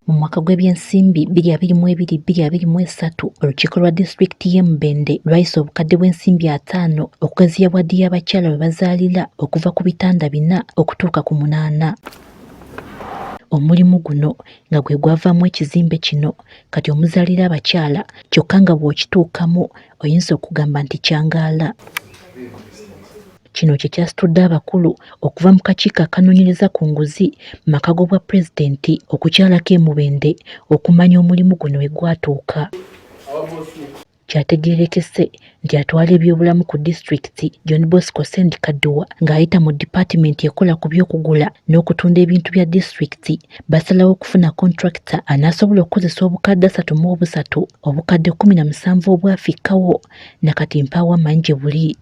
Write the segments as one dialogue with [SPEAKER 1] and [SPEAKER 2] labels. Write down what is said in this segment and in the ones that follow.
[SPEAKER 1] Mu mwaka gw'ebyensimbi 2022/2023, olukiiko lwa disitulikiti y'e Mubende lwayisa obukadde bw'ensimbi 50 okugaziya waadi y'abakyala we bazaalira okuva ku bitanda 4 okutuuka ku 8. Omulimu guno nga gwe gwavaamu ekizimbe kino kati omuzaalira abakyala, kyokka nga bw'okituukamu oyinza okugamba nti kyangaala. Kino kye kyasitudde abakulu okuva mu kakiiko akanoonyereza ku nguzi mu maka g'obwa pulezidenti okukyalako e Mubende okumanya omulimu guno we gwatuuka. Kyategeerekese nti atwala ebyobulamu ku disitulikiti John Bosco Ssendikaddiwa ng'ayita mu dipaatimenti ekola ku by'okugula n'okutunda ebintu bya disitulikiti basalawo okufuna kontulakita anaasobola okukozesa obukadde 33, obukadde 17 obwafikkawo nakati mpaawo amanyi gye buli.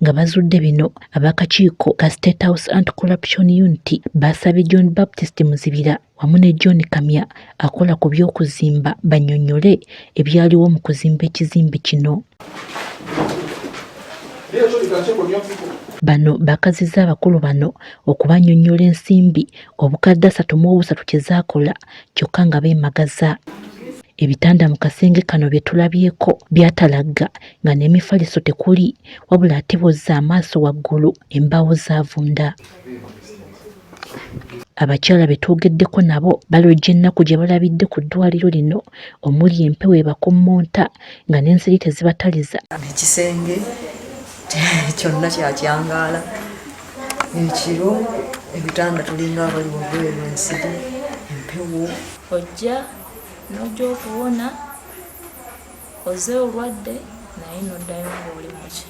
[SPEAKER 1] Nga bazudde bino, ab'akakiiko ka State House Anti-Corruption Unit basabye John Baptist Muzibira wamu ne John Kamya akola ku by'okuzimba bannyonnyole ebyaliwo mu kuzimba ekizimbe kino. Bano bakazizza abakulu bano okubannyonnyola ensimbi obukadde 33 kye zaakola kyokka nga beemagaza. Ebitanda mu kasenge kano bye tulabyeko byatalagga nga n'emifaliso tekuli, wabula ate bw'ozza amaaso waggulu embaawo zaavunda. Abakyala be twogeddeko nabo balojja ennaku gye balabidde ku ddwaliro lino omuli empewo ebakommonta nga n'ensiri tezibataliza.
[SPEAKER 2] Ekisenge kyonna kyakyangaala, ekiro ebitanda tulinga abali wabweru, ensiri, empewo.
[SPEAKER 3] Ojja n'ojja okuwona oze olwadde naye n'oddayo ng'oli muki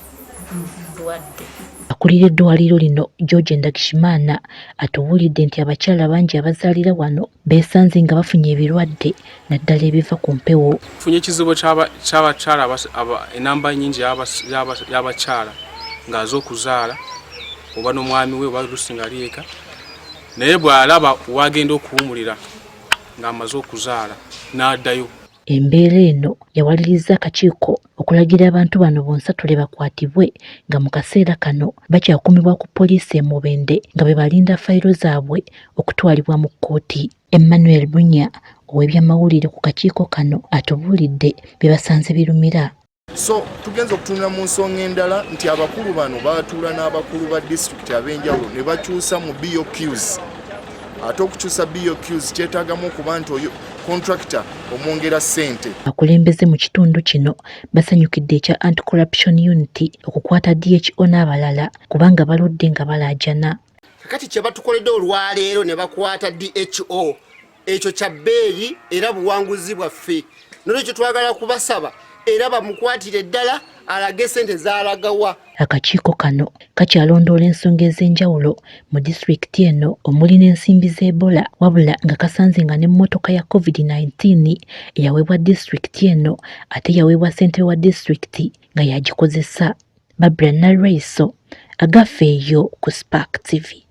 [SPEAKER 3] ndwadde.
[SPEAKER 1] Akulira eddwaliro lino George Ndagishimana atubuulidde nti abakyala bangi abazaalira wano beesanze nga bafunye ebirwadde naddala ebiva ku mpewo.
[SPEAKER 4] Funye ekizibu ky'abakyala, enamba nyingi y'abakyala ng'aze okuzaala oba n'omwami we oba oluusi nga ali eka, naye bw'alaba wagenda okuwumulira ng'amaze okuzaala n'addayo.
[SPEAKER 1] Embeera eno yawalirizza akakiiko okulagira abantu bano bonsatule bakwatibwe nga mu kaseera kano bakyakuumibwa ku poliisi e Mubende nga bwe balinda fayiro zaabwe okutwalibwa mu kkooti. Emmanuel Bunya ow'ebyamawulire ku kakiiko kano atubuulidde bye basanze birumira.
[SPEAKER 5] So tugenza okutunula mu nsonga endala nti abakulu bano batuula n'abakulu ba disitulikiti ab'enjawulo ne bakyusa mu BOQs, ate okukyusa BOQs kyetaagamu okuba nti oyo contractor omwongera ssente.
[SPEAKER 1] Abakulembeze mu kitundu kino basanyukidde ekya Anti-Corruption Unit okukwata DHO n'abalala kubanga baludde nga balaajana.
[SPEAKER 6] Kakati kye batukoledde olwaleero ne bakwata DHO, ekyo kya bbeeyi era buwanguzi bwaffe, nolwekyo twagala kubasaba era bamukwatire ddala alage ssente z'alagawa.
[SPEAKER 1] Akakiiko kano kakyalondoola ensonga ez'enjawulo mu disitulikiti eno omuli n'ensimbi z'Ebola, wabula nga kasanze nga n'emmotoka ya COVID-19 eyaweebwa disitulikiti eno ate yaweebwa ssentebe wa disitulikiti nga yagikozesa. Babra Nalweiso, Agafeeyo ku Spark TV.